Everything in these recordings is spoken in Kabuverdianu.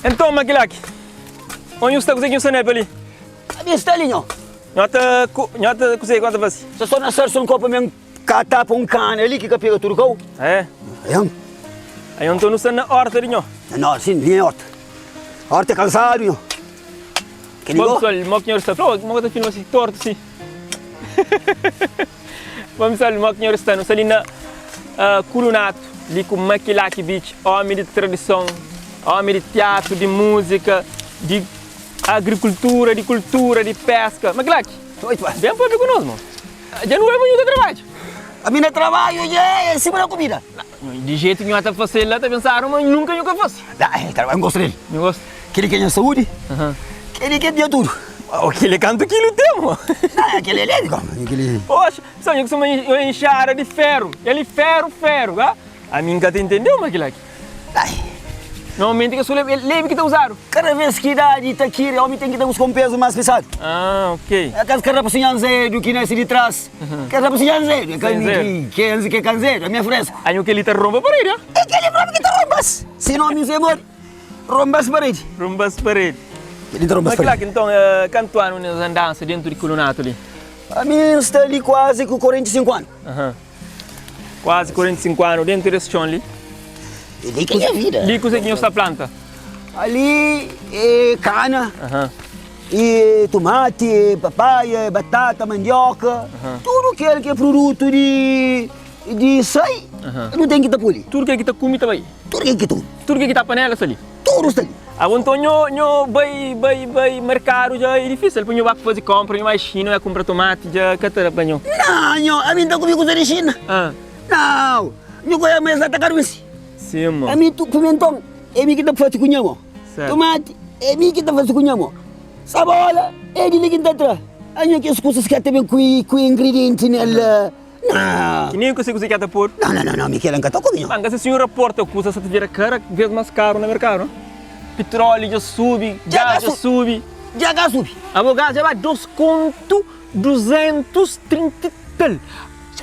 Enton, Makilaki, onde nhu sta? Kuzê ki nhu sta nepa li? Abi sta li, nho. Nho ta, nho ta, kuzê ki nho ta fase? Sta só na sarsa un kopu mi N ka tapa un kana li ki ka pega tudu kau. É? Ayan. Ayan, nton nu sta na orta di nho. Na orta, sin, li é orta. Orta é kansadu, nho. Kel li Bom, go. pessoal, mo ki nho sta? Fla, mo ka ta filma si tortu si. Bom, pessoal, mo ki nho sta? Nu sta li na uh, Kulunato, li ku Makilaki Beach, omi di tradison, omi di teatru, di múzika, di agrikultura, di kultura, di peska. Makilaki, Oi, pai. ben papia ku nos, mo. Dja nu bai pa nhu ta trabadja. Ami na trabadju dja é sima na kumida. Di jetu ki nhu ta fase la, ta pensadu ma nunka nhu ka fase. Da, el trabadju, N gosta del. Nhu gosta? Kel-li ki é nha saúdi, kel-li ki é nha tudu. Oh, kel-li é kantu kilu ten, mo. Não, kel-li é leve, koma. Kel-li. Oxa, só nhu kustuma enxada di feru. El é feru, feru, ka? Ami N ka ta intendeu ma kel-la ki. Ai. Normalmenti kes kuza leve ki ta uzadu. Kada vez ki idadi ta kiri, omi ten ki ta buska un pezu mas pisadu. Ah, ok. É kes karapusinha nzedu ki nasi di tras. Karapusinha nzedu, é ka mi ki ke ki é ka nzedu, ami é fresku. Anho kel-li ta ronba paredi, ah? É kel-li propi ki ta ronba-s. Si no ami nse mori, ronba-s paredi. Ronba-s paredi. Kel-li ta ronba-s Ma paredi. kila ki nton, kantu anu nes andansa dentu di kulunatu li? Ami N sta li kuazi ku 45 anu. Aha. Kuazi 45 anu dentu des txon li. E li ki é nha vida. Li kuzê ki nhos ta planta? Ali é kana, e tumati, e papaia, e batata, mandioka, tudu kel ki é produtu di di sai, nu ten ki ta pui li. Tudu kel ki ta kume ta bai? Tudu kel ki ta kume. Tudu kel ki ta panela sta li? Tudu sta li. Abo nton nho nho bai bai bai merkadu dja é difisil pa nho ba fazi konpra nho bai xina bai kunpra tomati dja ka ta da pa nho. Nau nho ami nta kume kuza di xina nau nho ka oia ma es la ta karusi ami tu pimenton é mi ki ta fasi ku nha mo tomati é mi ki ta fasi ku nha mo sabola é di li ki nta tra anho kes kusas ka ta ben ku ku ingridienti nel Ki nen kuse kuse ki ata podu. Nau, nau, nau, mi kela N ka ta kume nho. Ma N ka se si nhu raporta kusa sa ta bira kada vez mas karu na merkadu. Pitroli dja subi, gás dja subi. Dja ka subi. Abo gás dja ba 2 kontu 230 i tal.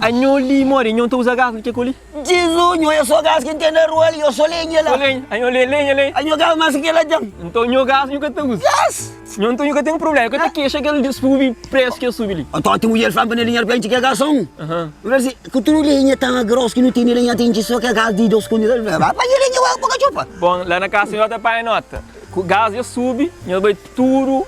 Anho li modi? Nho ta uza gás li ke ku li? Jizu, nho é so gás ki N ten na rua li, nho so lenha la. So lenha. Anho li é lenha, lenha. Anho gás mas ki kela dja-m. Nton nho gás nhu ka ta uza. Gás! Nho nton nhu ka ten prubléma, nhu ka ta kexa kel di subi presu ki el subi li. Nton ti mudjer fla-m pa na linha repenti ke gás son. N fla si, ku tudu lenha tan gros ki nu tene lenha ten txi so ke gás di dos kondisons. N fla, ba panha lenha wa pa ka txupa. Bon, la na kasa nho ta panha nota. Ku gás dja subi, nho bai tudu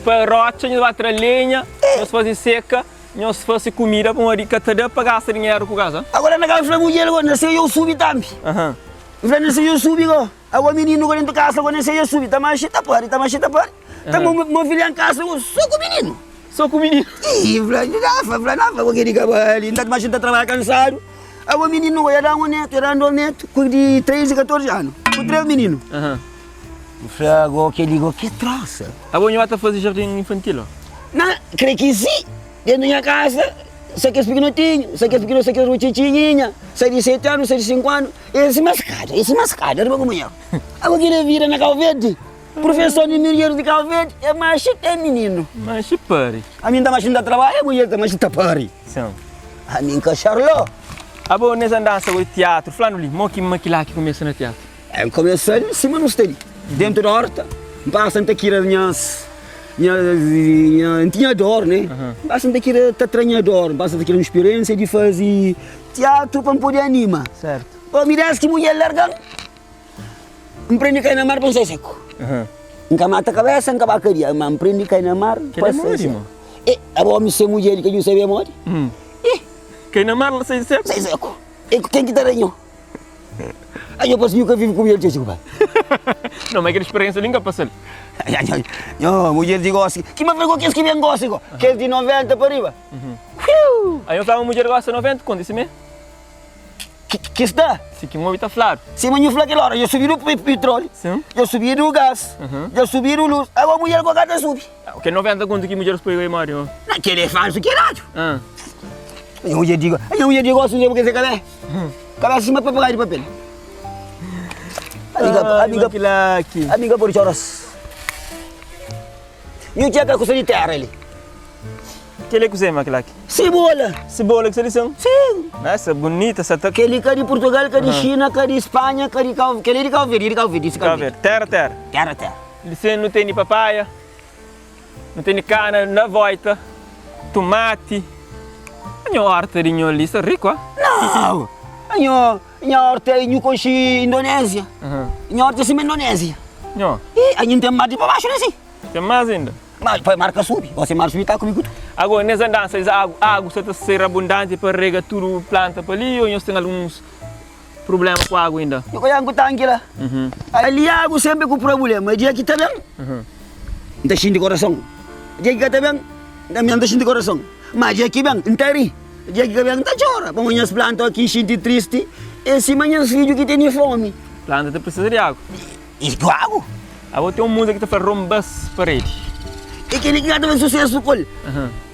pa rotxa, nho ba tra lenha, nho faze seka, nho fase kumida pamodi ka ta da pa gasta dinheru ku gás. Agora na kasa n fla mudjer, na se yo subi tambi. N fla na se yo subi go. Agua mininu go dentu kasa go nese ya subi ta manxi ta pari ta manxi ta pari ta mo mo filha kasa go so ku mininu. So ku mininu. Ih fla nafa fla nafa go kedi ka bali nta manxi ta trabalha kansadu agua mininu go ya dan un netu ya dan dos netu ku di 13 14 anu ku 3 mininu. Fla go kedi go ke trosa. Abo nho ta fazi jardin infantil o? Na kre ki si. Dentu nha kasa, sa kes pikinotinhu, sa kes pikinotinhu, sa kes rutxitxinhinha, sa di seti anu, sa di sinku anu, es sima skada, es sima skada riba kumunheru. Abo ki da vida na Kau Verdi, prufesor di minjeris di Kau Verdi é maxi ten mininu. Maxi pari. Ami N ta maxi N ta trabadja, mulher ta maxi ta pari. Sin. Ami N ka xarló. Abo nes andansa bo di tiatru, fla-nu li, mo ki ma kila ki kumesa na tiatru? N kumesa li sima nu sta li, dentu di orta, N pasa N ta kira nhas. Nha, nha, N tinha dor, né? N pasa N ta kira ta tra nha dor, N pasa ta kira un spiriénsia di faze tiatru pa N pode anima. Sertu. Pa mi dés ki mudjer larga-m, N prende kai na mar pa N sai seku. N ka mata kabésa, N ka ba kadia, ma N prende kai na mar Kel pa é sai modi, seku. mo? E, abo omi sen mudjer li ka dju sabe é modi? E. Kai na mar la sai seku? Sai seku. E ku ken ki ta da nho? Ai, nho parse nhu ka vive ku mulher txeu, pai. Não, mas aquela experiência ali nunca passou. Nho, mulher di gosi. Ki ma fla kes ki ben gosi go? Kes di 90 pa riba. Fiu! Aí eu falava mulher gosta 90, conta isso mesmo. Ki, ki sta? Si ki um ta flado. Si ma nhu fla kel hora, dja subidu petróleo, dja subidu gás, dja subidu luz. Agora mulher go ka ta subi. Kel 90 kontu ki mudjeris poi modi o? Na kel é falsu ki eradu. Nha mudjer di nha mudjer di gosi n sabe ke se kabé. Kabé sima papagaio di papel. Amiga amiga amiga podi txoras. Nhu txeka kusa di tera li. Kel-li é kuzê, Makilaki? Sibola. Sibola ki sta li sin? Sin. Essa bonita, sa ta. Kel-li ka di Purtugal, ka di Xina, ka di Spanha, ka di Kau, kel-li é di Kau Verdi, di Kau Verdi, di Kau Verdi. Terra, terra. Terra, terra. Li sin nu tene papaia, nu tene kana na voita, tumati. Nho horta di nho li sta riku, ah? Nau! Nho, nha horta é nhu konxi Indonézia. Nha horta é sima Indonézia. Nho. Ih, anho ten mar di pa baxu li sin. Ten más inda? Mas pa mar ka subi, gosi mar subi ta kume ku tudu. Agora, nes andansa es agu, agu sta ta ser abundanti pa rega tudu planta pa li o nhos ten alguns prublema ku agu inda? Nhu ka oja ku tanki la. Ali agu senpri ku prubulema, dia ki ta ben, N ta xinti korason, dia ki ka ta ben, N ta xinti korason, ma dia ki ben, N ta ri, dia ki ka ben, N ta txora, pamodi nhas planta ki N xinti tristi é sima nhas fidju ki tene fomi. Planta ta prisiza di agu. I ku agu. Abo ten un múzika ki ta fla Ronba-s paredi. É kel-li ki ka ta faze susésu ku el.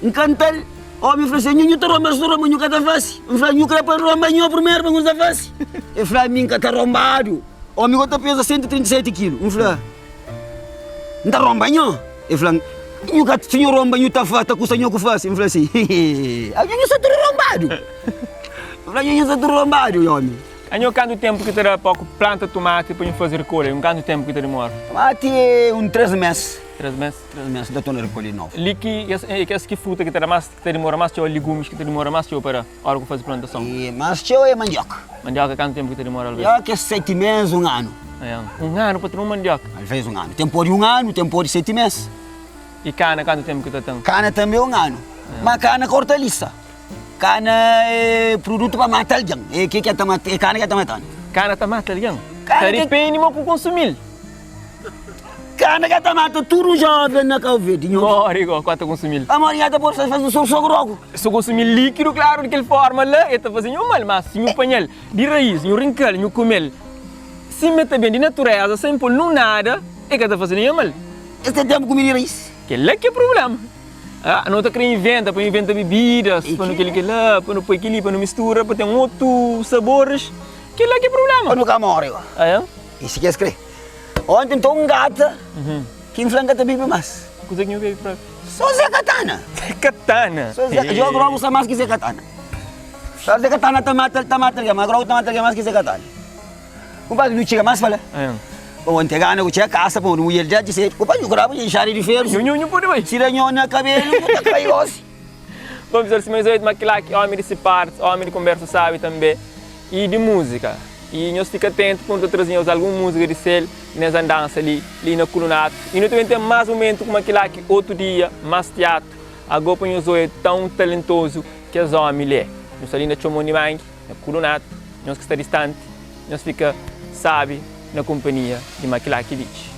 N kanta-l, ómi fla si, Nhu, nhu ta ronba, si ronba nhu ka ta fase. N fla, Nhu kre pa N ronba nho primeru pa nhu ta fase. El fla, Mi N ka ta ronbadu. Ómi go ta peza 137 kilu. N fla, N ta ronba nho. El fla, Nhu ka, si nhu ronba nhu ta fa, ta kusta nho ku fase. N fla si, Nhu nhu sta tudu ronbadu. N fla, Nhu nhu sta tudu ronbadu, ómi. Anho kantu tempu ki ta da pa ku planta tumati pa nhu fazi rikolha? Un kantu tempu ki ta dimora? Tumati é un 3 mes. 3 mes? 3 mes ta torna rikolha di novu. Li ki kes é kes ki fruta ki ta da mas ki ta dimora mas txeu ligumis ki ta dimora mas txeu pa da ora ku fazi plantason? E mas txeu é mandioka. Mandioka kantu tempu ki ta dimora alvês? Mandioka é 7 mes un anu. Un anu pa tra un mandioka? Alvês un anu. Tem podi un anu, tem podi 7 mes. I kana kantu tempu ki ta ten? Kana tanbe un anu. Ma kana ka ortalisa. Kana é produtu pa mata algen. É ke ke ta mata, é kana ke ta matanu. Kana ta mata algen? Ta dipende ma ku konsumil. Kana ke ta mata tudu joven na Kau Verdi. Nho. Mori go, ka ta konsumil. Pamodi nha ta pode faze so so grogu. Si konsumil likidu, klaru, di kel forma la, e ta faze nho mal. Ma si nhu panhal di rais, nhu rinkal, nhu kumel sima e ta ben di natureza, sen pol nun nada, e ka ta faze ninhun mal. Es ten tempu kume di rais. Kel-la ki é prubléma. Ah, nu ta kre inventa, pa inventa bebidas, pa nu kel-li kel-la, pa nu poi kel-li, pa nu mistura, pa ten otu saboris. Kel-la ki é prubléma. Pa nu ka móre gó. Ah, é? I si kes kre. Onti nton un gata ki N fla N ka ta bebe más. Kuzê ki nhu bebe própi? Sô Zé Katana. Zé Katana? Sô Zé, dja grogu sta más ki Zé Katana. Sô Zé Katana ta mata, ta mata algen, má grogu ta mata algen más ki Zé Katana. Kumpadri, nu txiga más pa la. Pamodi N ten gana ku txia kasa, pamodi mudjer dja dise, Kumpadri, nhu kraba nha inxada di feru. Nhu, nhu pode bai. Tira nho na kabelu, nhu ta kai gosi. Bom, pessoal, sima nhos obi ma kila ki omi di si partis, omi di konbersa sabi tanbe i di musika. I nhos fika atentu pa nu ta traze nhos algun musika di sel nes andansa li, li na Kulunatu. I nu ta ben ten mas mumentu kuma kila ki otu dia, mas tiatu. Ago pa nhos oia tãu talentozu ki es omi li é. Nu sta li na Txomon di Mangi, na Kulunatu. Nhos ki sta distanti, nhos fika sabi na kunpanhia di Makilaki Beach.